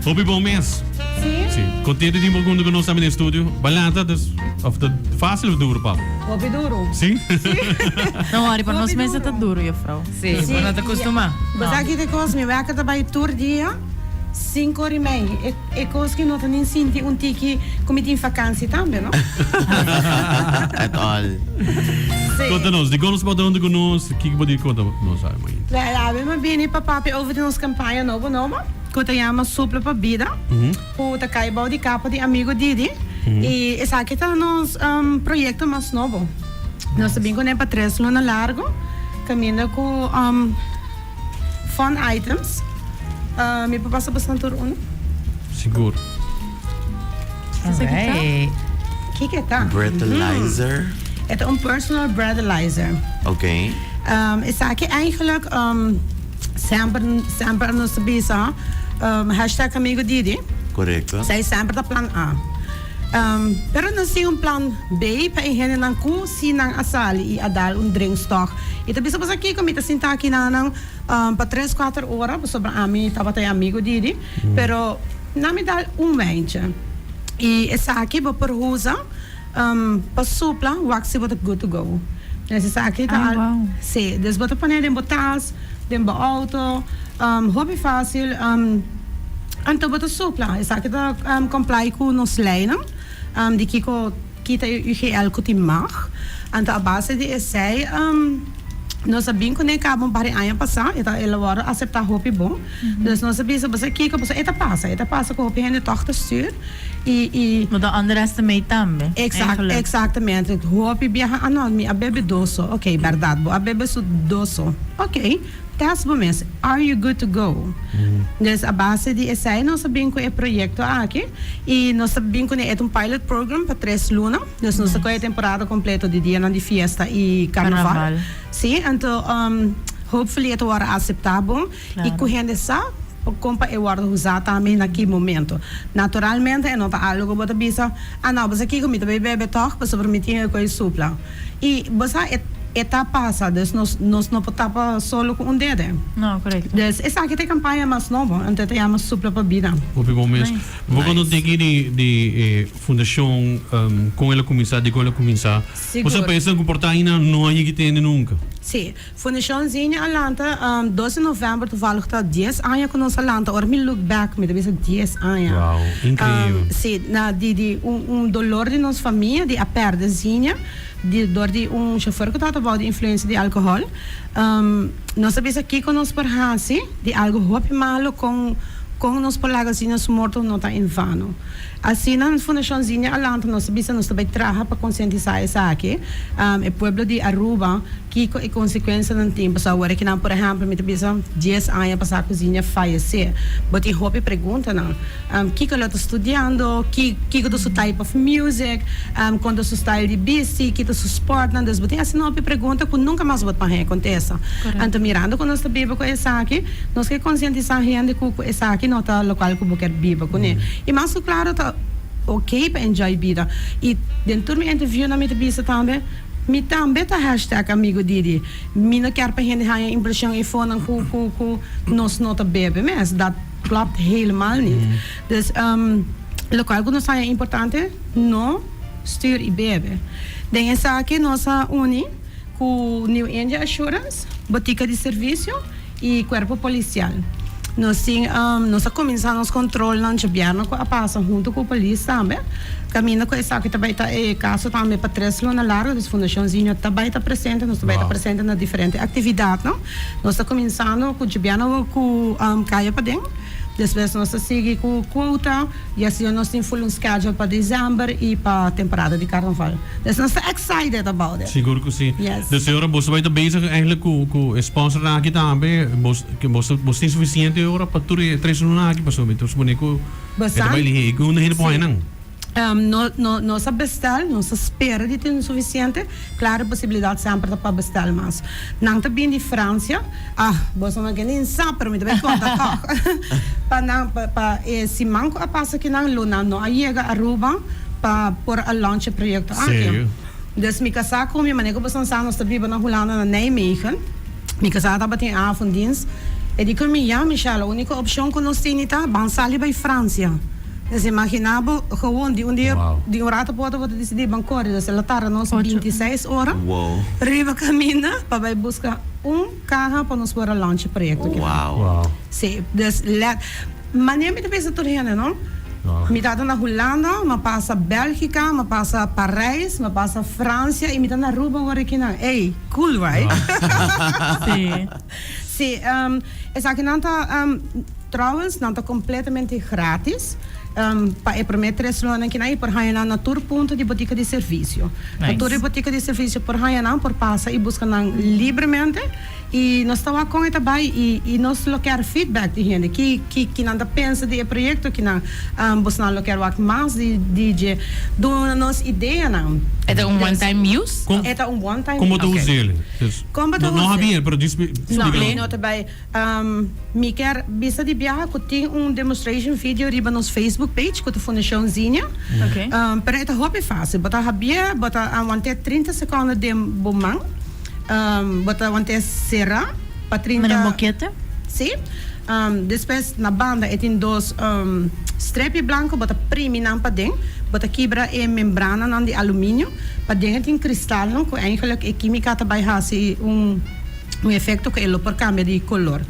Hopi bon mes. Si? Si. Contento di por hunto cu nos tambe den studio. Balanta, dus, of ta facil of duro, papa? Hopi duro. Si? No worry, pa nos Hopi mes ta duro. duro, juffrouw. Si, bo no ta costuma. Bo sa ki te cos, mi wekker ta bay tur dia cinco ora y mei. E, e cos ki no ta nin sinti un tiki cu mi tin vakantie tambe, no? At all. Si. Conta nos, di con nos por ta hunto cu nos? Kiko bo di conta nos awe mainta? Wel, awe mi a bini pa papia over di nos campaña nobo nobo. Ku ta yama Supla pa Bida, ku ta kai bou di kapa di Amigo Didi. I esaki ta nos proyekto mas nobo. Nos ta bin kuné pa tres luna largu, kaminda ku fun items. Mi por pasa boso tur unu? Sigur. Esaki ta? Kiko e ta? Breathalyzer. E ta un personal breathalyzer. Ok. Esaki eigenlijk. Semper semper nos ta bisa hashtag amigo Didi. Korekto. Esei semper ta plan A. Pero nos tin un plan B pa e hendenan ku si nan a sali i a dal un drinkstòg i ta bisa boso kiko mi ta sinta aki nan pa tres kuater ora pasobra ami tabata e amigo Didi pero nan mi dal un wijntje i esaki bo por usa Pa supla wak si bo ta good to go. Dus esaki ta Ay, wow. Si, dus bo ta pone den bo tas, den bo auto, hopi facil, anto bo ta supla. Esaki ta comply cu nos leynan di kico kita e UGL cu tin mag. Anto a base di esey nos a bin cune caba un par di aña pasa, e ta el a wordo acepta hopi bon. Dus nos a bisa bo sa kico, pasobra e ta pasa, e ta pasa cu hopi hende toch ta stuur. I i. Bo ta underestimate tambe. Exact, Eigenlijk. exactamente. Hopi biaha, ah no, mi a bebe dos so. Ok, berdad, bo a bebe su dos so. Ok, test bo mes, are you good to go? Dus a base di esei nos a bin ku e proyekto aki i nos ta bin kuné, e ta un pilot program pa tres luna. Dus nos ta kohe e temporada kompleto di dianan di fiesta i karnaval. Karnaval. Sí, anto hopefully e ta wòrdu aseptá bon. I ku hende sa kon pa e wòrdu usá tambe na ki momento. Naturalmente e no ta algu ku bo ta bisa, Ah no, bo sa kiko, mi ta bai bebe tòg pasobra mi tin e ku e supla. I bo sa e e ta pasa, dus nos nos no por tapa solo ku un dede. No, korekto. Dus esaki ta e kampaña mas nobo, anto e ta yama Supla pa Bida. Hopi bon mes. Nice. Bo konta un tiki di di e fundashon, kon el a kuminsá, dikon el a kuminsá. Bo sa Sigur. pa esnan ku por ta aina no a yegi tende nunka. Sí. Fundashon Zinha a lanta dos di novèmber toevallig ta dies aña ku nos a lanta ora mi look back mi ta bisa dies aña. Wow, inkreibel. Sí, na di di un un dolor di nos famia di a pèrdè Zinha di dor di un shofèr ku tabata bou di influensia di alkohòl. Nos a bisa kiko nos por hasi di algu hopi malu kon kon nos por laga Zinha su morto no ta en vano. Asina Fundashon Zinha a lanta nos a bisa nos ta bai traha pa konsientisá esaki e pueblo di Aruba. Kiko e konsekuensianan tin? Pasobra awor aki nan, por ehèmpel, mi ta bisa dies aña pasá ku Zinha fayesé. Bo tin hopi preguntanan. Kiko lo ta studiando? Kiko ta su type of music? Kon ta su style di bisti? Ki ta su sportnan? Dus bo tin asina hopi pregunta ku nunka mas bo ta haña kontesta. Anto mirando ku nos ta biba ku esaki, nos ke konsientisá hende ku ku esaki no ta lokual ku bo kier biba kuné. I mas ku klaro ta oké pa enjoy bida. I den tur mi interviewnan mi ta bisa tambe. Mi tambe ta hashtag amigo Didi. Mi no kier pa hende haña impresion e fonan cu cu cu nos no ta bebe mes. Dat klopt helemaal niet. Dus locual cu nos haña importante, no stuur y bebe. Den esaki nos a uni cu New India Assurance, botica di servicio. y cuerpo policial. Nos tin nos a cuminsa nos controlnan djabièrnè cu a pasa hunto cu polis tambe. Caminda cu esaki ta bay ta e caso tambe pa tres luna largo, dus Fundacion Zinho ta bay ta presente, nos ta bay ta presente na diferente actividadnan. Nos ta cuminsando cu djabièrnè cu Caya Paden, despues nos ta sigui cu Quota y asina nos tin full un schedule pa december y pa temporada di carnaval. Dus nos ta excited about it. Sigur cu si. Yes. Dus e ora boso bay ta bezig eigenlijk cu cu e sponsornan aki tambe, bos bos bos tin suficiente ora pa tur e tres luna aki pasobra mi ta supone cu e ta bay lihe cu unda hende por haña nan. No no nos a bestel, nos ta spera di tin suficiente, claro e posibilidad semper ta pa bestel mas. Nan ta bin di Francia, ah boso no ke nin sa pero mi ta bay conta toch. Pa nan pa pa e siman cu a pasa aki nan lo nan no a yega Aruba. Pa por a launch e proyecto aki. Serio? Dus mi casá cu mi, manera cu boso sa nos ta biba na Hulanda na Nijmegen. Mi casá tabatin avonddienst. E di ku mi, Ya, Michelle, úniko opshon ku nos tini ta ban sali bai Fransia. Dus imaginá bo gewoon di un dia, di un rato pa otro bo ta disidí ban kore. Dus el a tarda nos 26 ora riba kaminda pa bai buska un kaha pa nos por a launch e proyekto aki. Sí, dus let, manera mi ta pensa tur hende, no? Mi tata na Hulanda, mi a pasa Bélgika, mi a pasa Parijs, mi a pasa Fransia i mi ta na Aruba awor akinan. Ey, cool, right? Sí. Sí, esakinan ta, trouwens, nan ta completamente gratis pa e prome tres lunanan kinan i por haña nan na tur punto di botica di servicio. Na tur e botica di servicio por haña nan, por pasa i busca nan libremente. I nos ta wak kon e ta bai i i nos lo kier feedback di hende ki ki ki nan ta pensa di e proyekto ki nan bosnan lo kier wak mas di di dje duna nos ideanan. E ta un one time use? Kon E ta un one time kon bo ta use. us'el? Dus Kon bo ta no no us'el? habia pero djis No, splika mi no ta bai mi kier bisa di biaha ku tin un demonstration video riba nos Facebook page ku ta Fundashon Zinia. Oké. Pero e ta hopi fásil. Bo ta habié bo ta want'é 30 sekondo den bo man. Bo ta want'é será pa 30. Mira un bokete. Sí. Despues na banda e tin dos strepi blanco, bo ta primi nan paden, bo ta kibra e membrananan di aluminio. Paden e tin kristalnan ku eigenlijk e kimika ta bai hasi un un efekto ku e lo por kambia di kolor.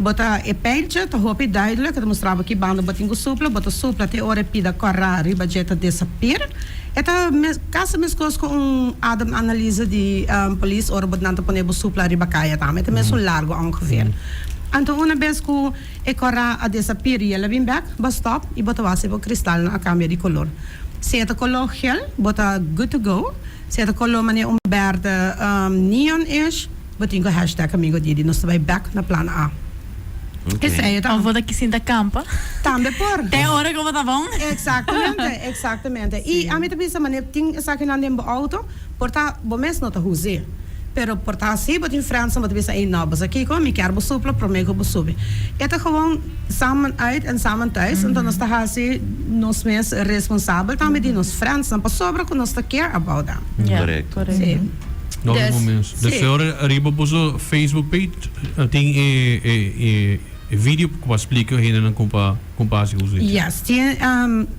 Bo ta e pijltje ta hopi duidelijk, e ta mustra bo ki banda bo tin ku supla, bo ta supla te ora e pida kòrá riba dje ta desapir. E ta kasi meskos ku un ademanalyse di polis ora bo nan ta pone bo supla riba kaya tambe. E ta mesun largo ongeveer. Anto una bes ku e kòrá a desapir i el a bin bèk, bo stòp i bo ta wak si bo kristalnan a kambia di kolor. Si e ta koló gel, bo ta good to go. Si e ta koló manera un bèrdè neon-ish, Bo tin ku hashtag amigo Didi nos ta bai bek na plan A. Esei e ta. Of bo ta kisinta kampa. Tambe por. Te ora ku bo ta bon. Exactamente, exactamente. I ami ta bisa manera tin esakinan den bo auto, por ta bo mes no ta huz'é. Pero por ta si bo tin friendsnan bo ta bisa ey no bo sa kiko mi kier bo supla prome ku bo subi. E ta gewoon samen uit en samen thuis, enton nos ta hasi nos mes responsabel tambe di nos friendsnan pasobra ku nos ta care about them. Correcto. Si. No Des, riba mes. sí. Des ora riba boso Facebook page tin e e e e video ku pa splika hendenan kon pa kon pa hasi uso di dje. Yes, tin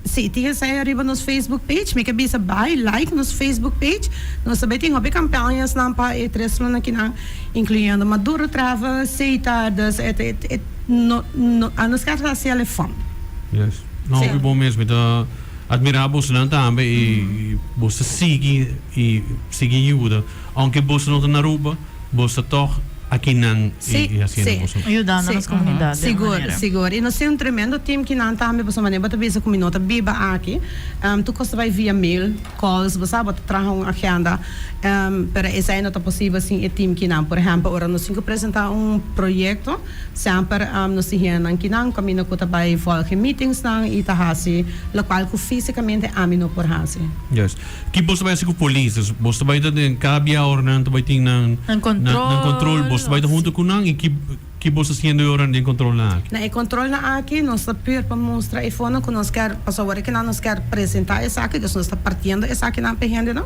sí, tin esei ariba nos Facebook page. Mi ke bisa bai like nos Facebook page. Nos ta bai tin hopi campañasnan pa e tres luna kinan, incluyendo Maduro Travel, Setar, dus e e e no no a nos kier hasi el e fun. Yes. No Sí. hopi bon mes. Mi ta admira bosonan tambe i boso ta sigui I sigui yuda. Aunke boso no ta na Aruba, boso ta tog akinan i haciendo boso. Yudando nos comunidad di un Sigur, manera. sigur. I nos tin un tremendo team kinan tambe, pasobra manera bo ta bisa cu mi no ta biba aki, tur cos ta bay via mail, calls, bo sa, bo ta traha un agenda, pero esey no ta posibel sin e team kinan. Por ehempel, ora nos tin cu presenta un proyecto, Semper nos tin hendenan kinan kaminda ku ta bai volg e meetingsnan i ta hasi lokual ku físikamente ami no por hasi. Juist. Ki bos ta bai hasi ku polis? Dus bos ta bai ta den kada bia ora nan ta bai tin nan Nan kontrol. nan kontrol, bos ta bai ta huntu ku nan i ki ki bos ta hasiendo e ora den kontrolnan aki? Na e kontrolnan aki nos ta pur pa mustra e fondo ku nos kier pasobra awor kinan nos kier presentá esaki, dus nos ta partiendo esakinan pa e hendenan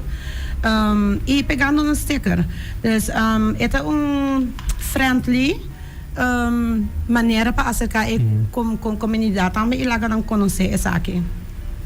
i pegando nan sticker. Dus e ta un friendly manera pa acerca e comunidad tambe y laga nan conoce esaki.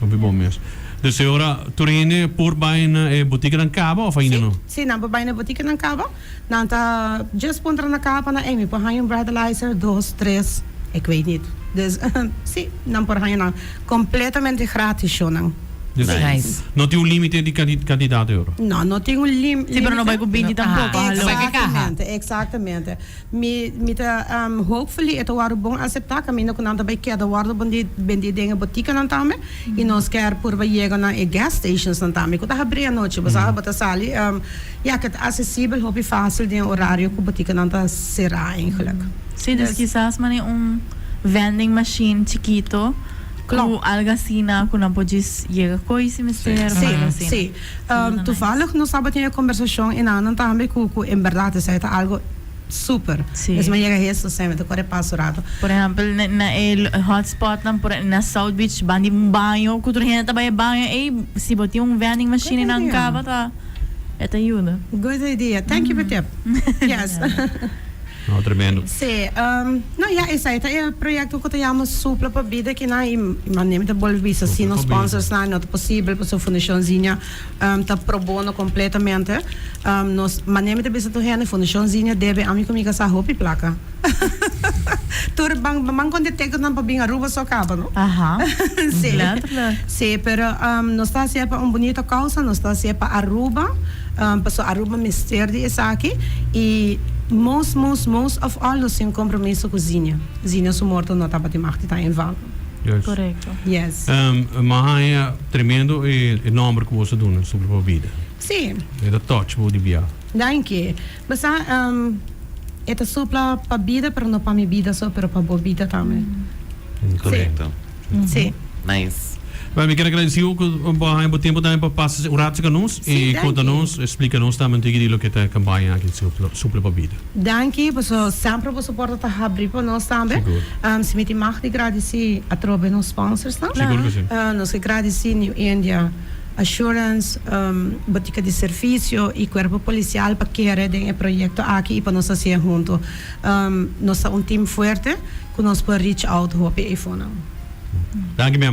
Hopi bon mes. Dus e ora tur hende por bai na e botikanan caba of ainda no? Si, nan por bai na e botikanan caba. Nan ta just puntra na caba na ey mi por haña un breathalyzer, dos, tres, ik weet niet. Dus si, nan por haña nan completamente gratis shownan. Nice. No tin un limite di cantidad di oro? No, no tin un limite. Si, pero no bay cu 20 tampoco. Hallo. Exactamente, exactamente. Mi, mi ta, hopefully e ta wordo bon acepta, caminda cu nan ta bay keda wordo bendi, bendi den e boticanan tambe. Y nos kier purba yega na e gas stations nan tambe, cu ta habri anochi. Bo sa, bo ta sali, ya, cu ta accesibel hopi facil den horario cu boticanan ta cera eigenlijk. Si, dus kisas mane un vending machine chikito. Ku algo asina ku nan por djis yega koy si mester of algo asina. Sí, sí. Toevallig nos tabatin e kombersashon enanan tambe ku ku en bèrdat esei ta algo super. Sí. Es mi a yega heso esei mi ta kore pas un rato. Por ehèmpel na na e hotspotnan por na South Beach banda di un baño ku tur hende ta bai e baño ey si bo tin un vending machine Good nan idea. kaba ta e ta yuda. Good idea. Thank you pa tip. Yes. No, tremendo. Sí, no ya esai ta e proyecto cu ta yama Supla pa Bida kinan y mane mi ta bolbe bisa sin nos sponsorsnan no ta posibel pasobra Fundacion Zinnia ta pro bono completamente. Nos mane mi ta bisa tur hende Fundacion Zinnia debe ami cu mi casa hopi placa. Tur ban ban con detectornan pa bin Aruba so caba no. Aha. Sí. Letterlijk. Sí, pero nos ta hacié pa un bunito causa, nos ta hacié pa Aruba. Pasobra Aruba mester di esaki y most most most of all nos tin compromiso cu Zinnia. Zinnia su morto no tabatin mag di ta en vano. Juist. Correcto. Yes. Ma haña tremendo e nomber cu boso duna Supla pa Bida. Si. E ta touch bo di bia. Danki. Basa e ta supla pa bida pero no pa mi bida so pero pa bo bida tambe. Correcto. Si. Nice. Bueno, mi kier a gradeci bo cu bo a haña bo tempo tambe pa pasa un rato cu nos Sí, y conta danki. nos, explica nos tambe un tiki di loke ta e campaña aki Supla, Supla pa Bida. Danki, paso semper boso porta ta habri pa nos tambe. Sigur. Si mi tin mag di gradici atrobe nos sponsorsnan. Sigur cu si. Nos ke gradici New India Assurance, Botica di Servicio y Cuerpo Policial pa kere den e proyecto aki y pa nos haci'e hunto. Nos ta un team fuerte cu nos por reach out hopi eyfonan. Danki mi amor.